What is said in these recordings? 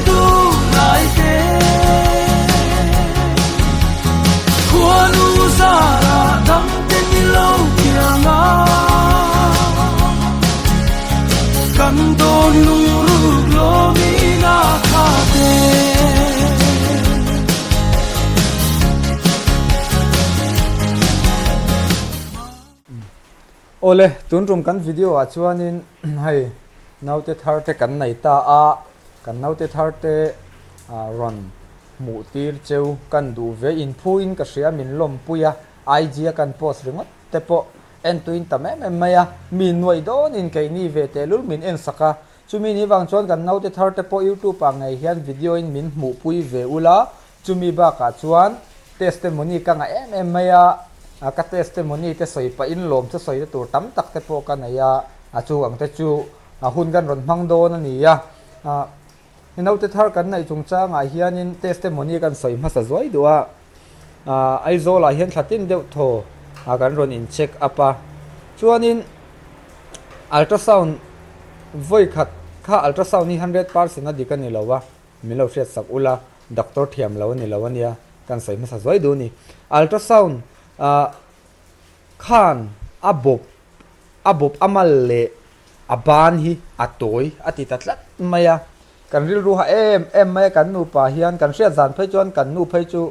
duh lai te. Khuanu zarah dangte ni lo kiang a, kan dawn lungruk lawmin a khat e. Awle, tun tum kan video ah chuanin hei naute thar te kan nei ta a, kan naute thar te rawn hmuh tir cheu kan duh ve inphu in ka hria min lawmpui a, IG a kan post ringawt te pawh entuin tam em em mai a, mi nuaih dawnin keini ve tehlul min en sak a, chumi ni vang chuan kan naute thar te pawh youtube ah ngei hian video in min hmuhpui ve ula, Chumi bakah chuan testimony ka ngah em em mai a, ka testimony te sawi pahin lawm chu sawina tur tam tak te pawh ka nei a, a chu ang te chu hun kan rawn hmang dawn a ni a. I naute thar kan neih chungchangah hianin testimony kan sawi hmasa zuai duh a, Aizawlah hian thla tin deuh thaw kan rawn in check up a, chuanin ultrasound vawi khat kha ultrasound hi 100% a dik a ni lo a, Min lo hriat sak ula, doctor thiam lo a ni lo ania, kan sawi hmasa zuai duh a ni. Ultrasound ah khan a bawp a bawp a mal leh a ban hi a tawi a ti ta tlat mai a, kan rilru ha em em mai a, kan nupa hian kan hriat zan phei chuan kan nu phei chu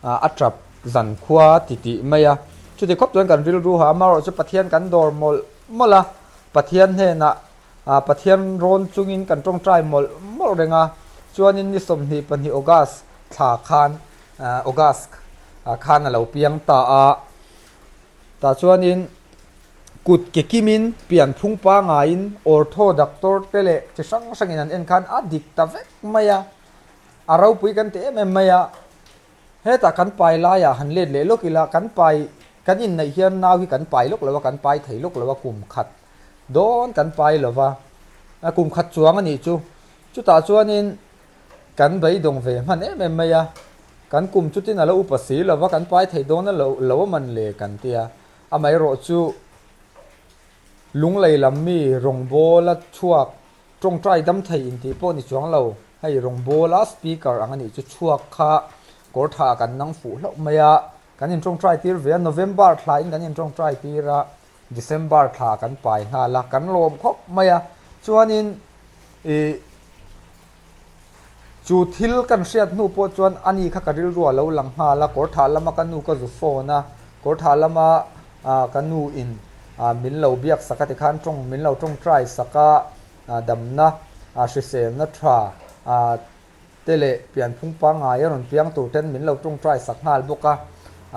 a tap zan khua ti tih mai a, chuti khawp chuan kan rilru ha amaherawh chu Pathian kan dawr mawlh mawlh a, Pathian hnenah Pathian rawn chungin kan tawngtai mawlh mawlh reng a, chuanin ni 22 August thla khan August khan a lo piang ta a, tah chuanin kut ke kimin pian phung pangaiin ortho doctor te leh chi hrang hrangin an en khan a dik ta vek mai a, a ropui kan ti em em mai a, hetah kan pai laiah han let leh lawk ila kan pai kan inneih hian nau hi kan pai lawk lo a, kan pai thei lawk lo a kum khat. Dawn kan pai lo va, a kum khat chuang a nih chu. Chutah chuanin kan beidawng ve hman em em mai a, kan kum chutin a lo upa si lo va, kan pai thei dawn a lo lo a man le kan ti a. Amaherawh chu lunglei lam mi rawngbawla chhuak tawngtai dam thei intih pawh ni chuang lo, hei rawngbawla speaker ang a nih chu chhuak kha kawr tha kan nang fuh hlauh mai a, kan intawngtai tir ve a, November thlain kan intawngtai tir a. December thla kan pai nghal a, kan lawm khawp mai a, chuanin ih chu thil kan hriat hnu pawh chuan ani kha ka rilru a lo lang nghal a, kawr thah lama ka nu ka zu phone a, kawr thah lama ah ka nu in ah min lo biak sak a tikhan tawng min lo tawngtai sak a, damna ah hriselna tha ah te leh pianphung pangngai a rawn piang tur ten min lo tawngtai sak nghal bawk a,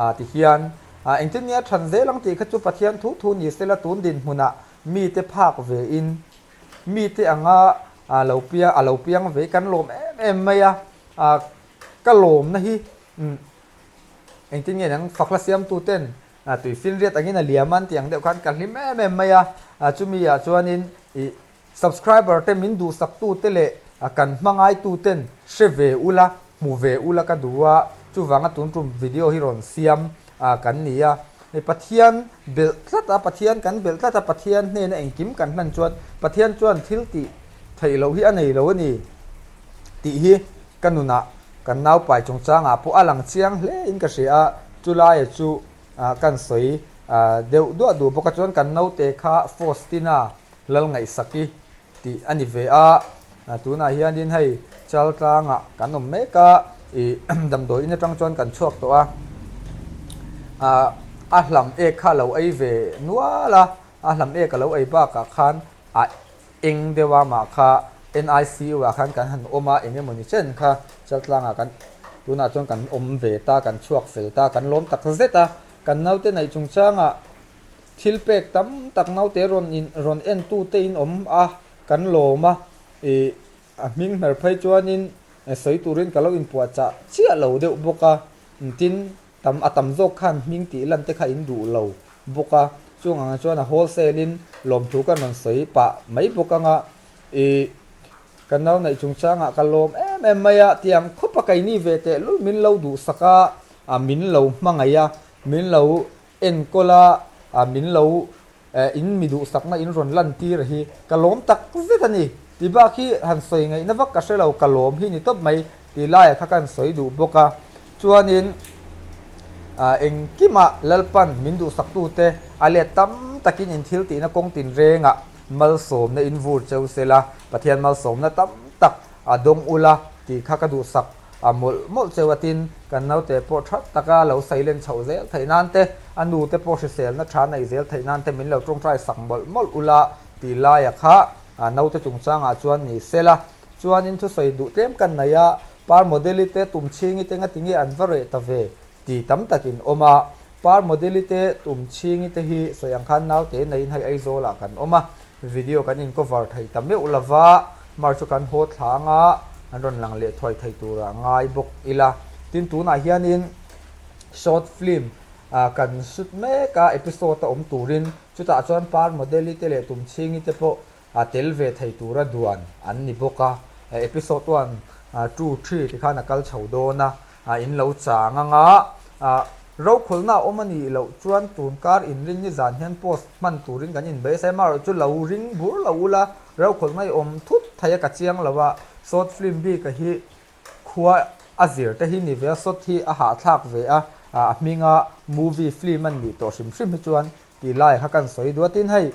ah tihian ah engtin nge a than zel ang tih kha chu Pathian thu thu ni sela tun dinhmunah mite phak ve in mite anga ah lo piang a lo piang ve kan lawm em em mai a, ah ka lawmna hi umm engtin nge nang fakhla siamtu ten ah tui finriat angin a liam an tih ang deuh khan ka hlim em em mai a, ah chumi ah chuanin ih Subscriber te min duhsak tu te leh kan hmangai tu ten hre ve ula, hmu ve ula ka duh a, chuvanga tun tum video hi rawn siam kan ni a. Hei Pathian belh tlat a, Pathian kan belh tlat a, Pathian hnena engkim kan hlan chuan Pathian chuan thil tih theih loh hi a nei lo a ni tih hi ka nunah kan naupai chungchangah pawh a lang chiang hle in ka hria a, chulaia chu kan sawi deuh duah duh bawk a, chuan kan naute kha Faustina Lalngaihsaki tih a ni ve a, tunah hianin hei Chaltlangah kan awm mek a, ih damdawi in atang chuan kan chhuak tawh a, ah a hlam ek kha a lo ei ve nual a, a hlam ek a lo ei bakah khan a eng deuh a mah kha NICU ah khan kan han awm a, eng emawni chen kha Chaltlangah kan tunah chuan kan awm ve ta, kan chhuak fel ta, kan lawm tak zet a, kan naute neih chungchangah. Thil pek tam tak naute rawn in rawn en tu te in awm a, kan lawm a, ih a hming hmer phei chuanin sawi turin ka lo inpuahchah chiah lo deuh bawk a, tin tam a tam zawk khan hming tih lan te kha in duh lo bawk a, chung ang chuan a wholesale in lawmthu kan rawn sawi pah mai bawk anga ih ka nau neih chungchangah ka lawm em em mai a, tiang khawp a keini ve tehlul min lo duhsak a, a min lo hmangaih a, min lo Enkawl a min lo in mi duhsakna in rawn lan tir hi ka lawm tak zet a ni. Tih bak hi han sawi ngaihna vak ka hre lo, ka lawm hi ni tawp mai tih laiah kha kan sawi duh bawk a. Chuanin engkimah Lalpan min duhsaktute a let tam takin in thil tihna kawng tinrengah malsawmna in vur cheu sela, Pathian malsawmna tam tak a dawng ula tih kha ka duhsak a mawlh mawlh cheu a tin, kan naute pawh tha taka lo sailen chhoh zel theih nan te, a nu te pawh hriselna tha nei zel theih nan te min lo tawngtai sak mawlh mawlh ula tih laia kha naute chungchangah chuan ni sela. Chuanin thusawi duh tlem kan nei a, Par Modeli te tum chhingi te ngatinge an va reh ta ve ti tam takin awm a, Par Modeli te tum chhingi te hi sawi ang khan naute neiin hei Aizawlah kan awm a, video kan in cover thei ta meuh lova, mar chu kan haw thla anga an rawn lang leh thuai thei turah ngai bawk ila. Tin tunah hianin short film kan shoot mek a, episode a awm turin chutah chuan Par Modeli te leh tum chhingi te pawh A tel ve thei tura duan an ni bawk a, episode one, two, three ti khan a kal chho dawn a, in lo chang ang a, rokhawlna a awm a nih loh chuan tun kar inring ni zan hian post hman turin kan inbeisai amaherawh chu lo ring bur lo ula, rokhawlna i awm thut thei a ka chiang lo a, short film bik a hi khua a zir te hi ni ve a, shot hi a hahthlak ve a, a hminga movie film a nih tawh hrim hrim hi chuan Tih lai kha kan sawi duat in hei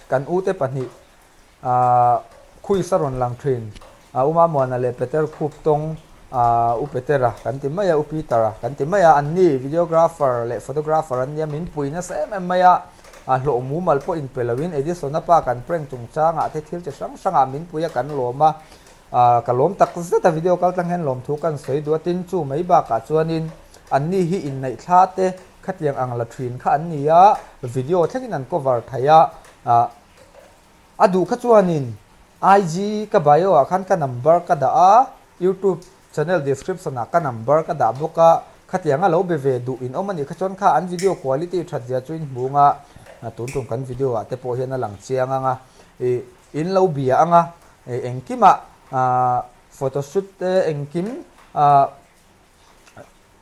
kan ute pahnih ahh khuisa rawn lang thin ah Uma Muana leh Peter Khup tawng ah U Petera kan ti mai a U Peter-a kan ti mai a an ni videographer leh photographer an nia min pui nasa em em mai a ah hlawh mumal pawh inpe lo in Edison-a pa kan prank chungchang ah te thil chi hrang hrang ah min pui a kan lawm a ah ka lawm tak zet a video kal tlang hian lawmthu kan sawi duat in chu mai bakah chuanin an ni hi inneih thla te Khatiang ang la thin kha an ni a, video thlengin an cover thei a, ah a duh kha chuanin IG ka bio ah khan ka number ka dah a, YouTube channel description ah ka number ka dah bawk a, khatiang a lo be ve duh in awm a nih kha chuan kha an video quality that zia chu in hmu ang a, tun tum kan video ah te pawh hian a lang chiang ang a, ih in lo bia ang a, ih engkimah ah photoshoot te engkim ah.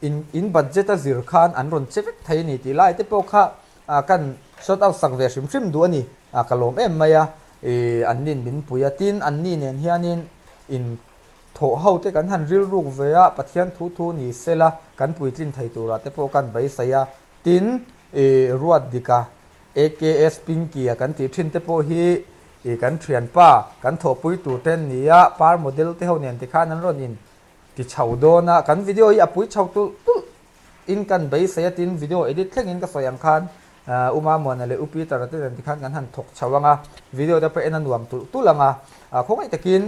In in budget a zir khan an rawn che vek thei a ni tih lai te pawh kha kan short out sak ve hrim hrim duh a ni. Ka lawm em mai a, ih an nin min pui a, tin an ni nen hianin in thawh ho te kan han rilruk ve a, Pathian thu thu ni sela kan puitlin thei turah te pawh kan beisei a, tin ih ruat dika AKS Pinky-a kan tih thin te pawh hi ih kan thianpa kan thawhpui tur te an ni a, par model te ho nen tikhan an rawn in Ti chho dawn a, kan video hi a pui chho tulh tulh in kan beisei a tin video edit thleng in ka sawi ang khan U Mamuana leh U Peter-a te nen tikhan kan han thawk chho ang a, video te pawh en a nuam tulh tulh ang a, khawngaih takin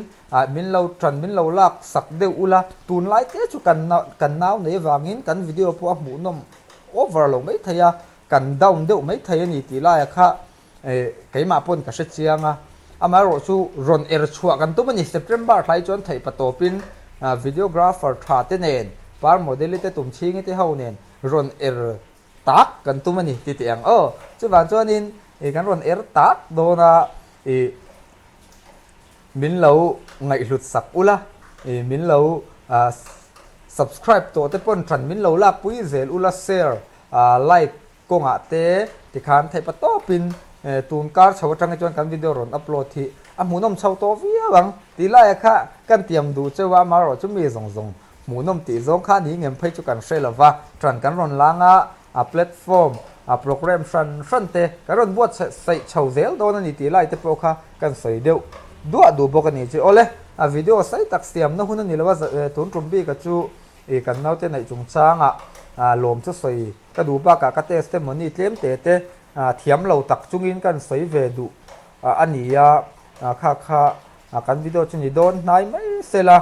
min lo tan min lo lak sak deuh ula, tunlai te chu kan kan nau nei avangin kan video pawh a hmuhnawm over lo maithei a, kan down deuh maithei a ni tih laiah kha Eh, keimah pawn ka hre chiang a, amaherawh chu rawn er chhuah kan tum a ni. September thlai chuan theih patawpin videographer tha te nen, par model-i te tum chhingi te ho nen rawn er tak kan tum a ni ti teh ang aw. Chuvang chuanin kan rawn er tak dawn a, ih min lo ngaihhlut sak ula, ih min lo subscribe tawh te pawn ṭan min lo lakpui zel ula, share, like, Kawngah te tikhan theih pa tawpin tun kar chho atang hi chuan kan video rawn upload hi a hmuhnawm chho tawh viau ang tih laiah kha kan tiam duh cheu a, amaherawh chu mi zawng zawng hmuhnawm tih zawng kha ni ngem phei chu kan hre lo va, ṭan kan rawn lang a, a platform a program hran hran te kan rawn buatsaih chho zel dawn a ni tih lai te pawh kha kan sawi deuh duah duh bawk a ni chu. Awle, a video sawi tak siamna hun a ni lo a, tun tum bika chu kan naute neih chungchangah lawm chu sawi Ka duh bakah ka testimony tlem te te thiam lo tak chungin kan sawi ve duh a ni a, kha kha kan video chu ni dawn hnai mai sela,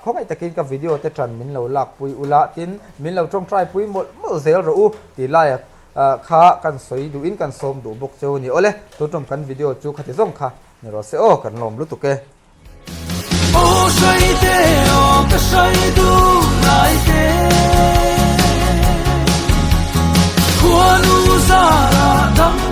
khawngaih takin ka video te tan min lo lakpui ula tin min lo tawngtai pui mawlh mawlh zel rawh u tih laia kha kan sawi duhin kan sawm duh bawk cheu a ni. Awle, tun tum kan video chu khati zawng kha ni rawh se aw, kan lawm lutuk e. Aw sawi te aw ka sawi duh lai te Khuanu zara dam.